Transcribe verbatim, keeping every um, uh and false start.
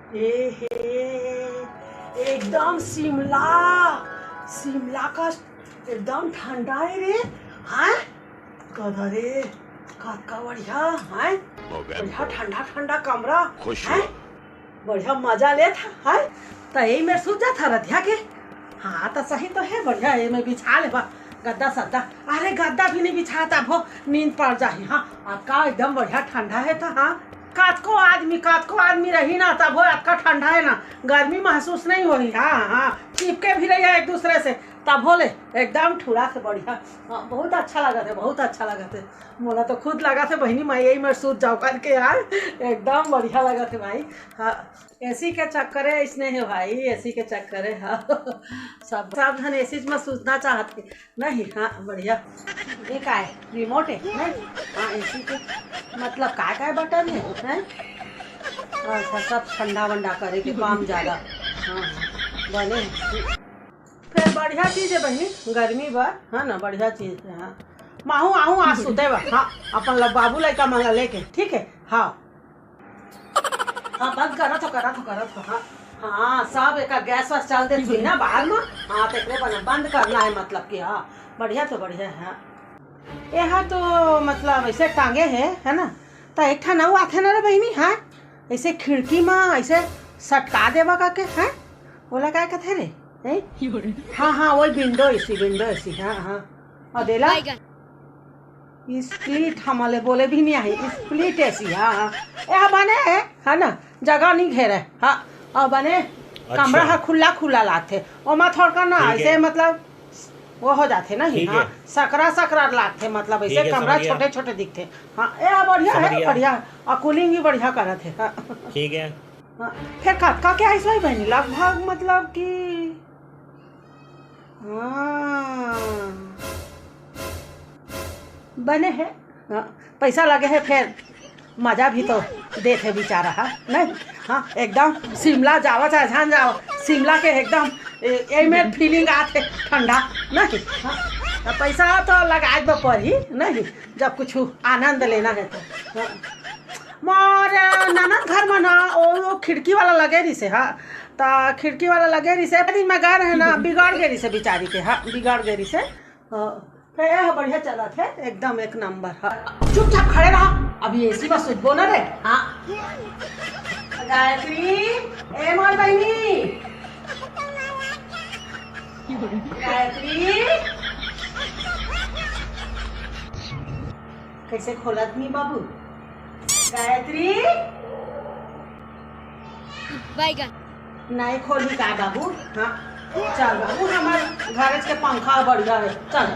ए हे, एकदम शिमला, शिमला का एकदम ठंडा है रे। हाँ, गधा रे, कतका बढ़िया। हाँ, बढ़िया ठंडा ठंडा कमरा। खुश हैं? बढ़िया मजा लेत हा, हाय। त यही मेर सूत जात हा रतिहा के। हाँ, त सही तो है, बढ़िया ये में बिछा लेबा गद्दा सद्दा। अरे, गद्दा भी नहीं बिछात, अभो नींद पड़ जाही। हाँ, अतका एकदम बढ़िया ठंडा है त। हाँ, कतको आदमी, कतको आदमी रही ना, तभो अतका ठंडा है ना, गर्मी महसूस नहीं होही। हाँ, हाँ, चिपके भी रही है एक दूसरे से, तभो ले एकदम ठुरा से बढ़िया। हाँ, बहुत अच्छा लगत है, बहुत अच्छा लगत है। मोला तो खुद लगत है बहिनी, मैं यही में सूत जाऊँ करके यार, एकदम बढ़िया लगत है भाई। हाँ, एसी के चक्कर है, इसने है भाई, एसी के चक्कर है। हाँ, सब सब धन एसी में सूतना चाहत है। नहीं, हाँ, बढ़िया। ये का है? रिमोट है, नहीं? हाँ, एसी के मतलब काय काय बटन है, हैं? अच्छा, सब ठंडा वंडा करे के काम ज्यादा। हाँ, हाँ, बने है। फिर बढ़िया चीज है बहिनी, गर्मी बर, है ना, बढ़िया चीज है। हाँ, माहू आहू आज सुते बा। हाँ, अपन ल-, बाबू लइका मन ला लेके, ठीक है। हाँ, हाँ, बंद करत हो, करत हो, करत हो। हाँ, हाँ, सब एक गैस वैस चल देत हुई ना बाहर में। हाँ, तेकरे बना बंद करना है, मतलब कि हाँ, बढ़िया तो बढ़िया है। हाँ, ये हाँ तो मतलब ऐसे टांगे है, है ना? तो एक ठन अउ आथे ना रे बहिनी, हाँ, ऐसे खिड़की में ऐसे सटका देवा का के, हाँ, ओला काय कथे रे? हैं? हाँ, हाँ, वही विंडो एसी, विंडो एसी, हाँ, हाँ। और देला? बैगन। स्प्लिट हमले बोले भी नहीं आही, स्प्लिट एसी, हाँ, हाँ। ए, हाँ, बने है, है ना? जगह नहीं घेरे, हाँ। और बने, अच्छा। कमरा हा खुला खुला लागथे, ओमा थोड़का ना, ठीक है। ऐसे मतलब वो हो जाथे ना, ठीक हाँ, है। सकरा सकरा लागथे, मतलब ऐसे ठीक है, कमरा समझ गया। छोटे छोटे दिखथे। हाँ, ए, हाँ, बढ़िया समझ है, गया। बढ़िया। और कूलिंग भी बढ़िया करत है, हाँ। ठीक है। हाँ, फिर कतका के आइस भाई बहनी? लगभग मतलब कि, हाँ, बने है। हाँ, पैसा लगे है, फिर मजा भी तो देत है बेचारा, हाँ, नहीं? हाँ, एकदम शिमला जावा चाहे झन जावा, शिमला के एकदम ए, ए में फीलिंग आत है ठंडा, नहीं? हाँ, तो पैसा तो लगाए बर पड़ही, नहीं? जब कुछ आनंद लेना है तो। हाँ। मोर ननद घर में ना, वो, वो खिड़की वाला लगे रहिसे, हाँ, त खिड़की वाला लगे रहिसे, दिन में गए रहे ना, बिगड़ गए रहिसे बेचारी के, हाँ, बिगड़ गए रहिसे। हाँ, फिर यह बढ़िया चलत है, एकदम एक नंबर। हाँ, चुपचाप खड़े रहा, अभी एसी में सुतबो ना रे। हाँ, गायत्री, ए मोर बहिनी, गायत्री, कैसे खोलत नहीं बाबू? गायत्री, बैगन। नहीं खोली का बाबू? हाँ, चल बाबू, हमार घर के पंखा बढ़िया है, चल।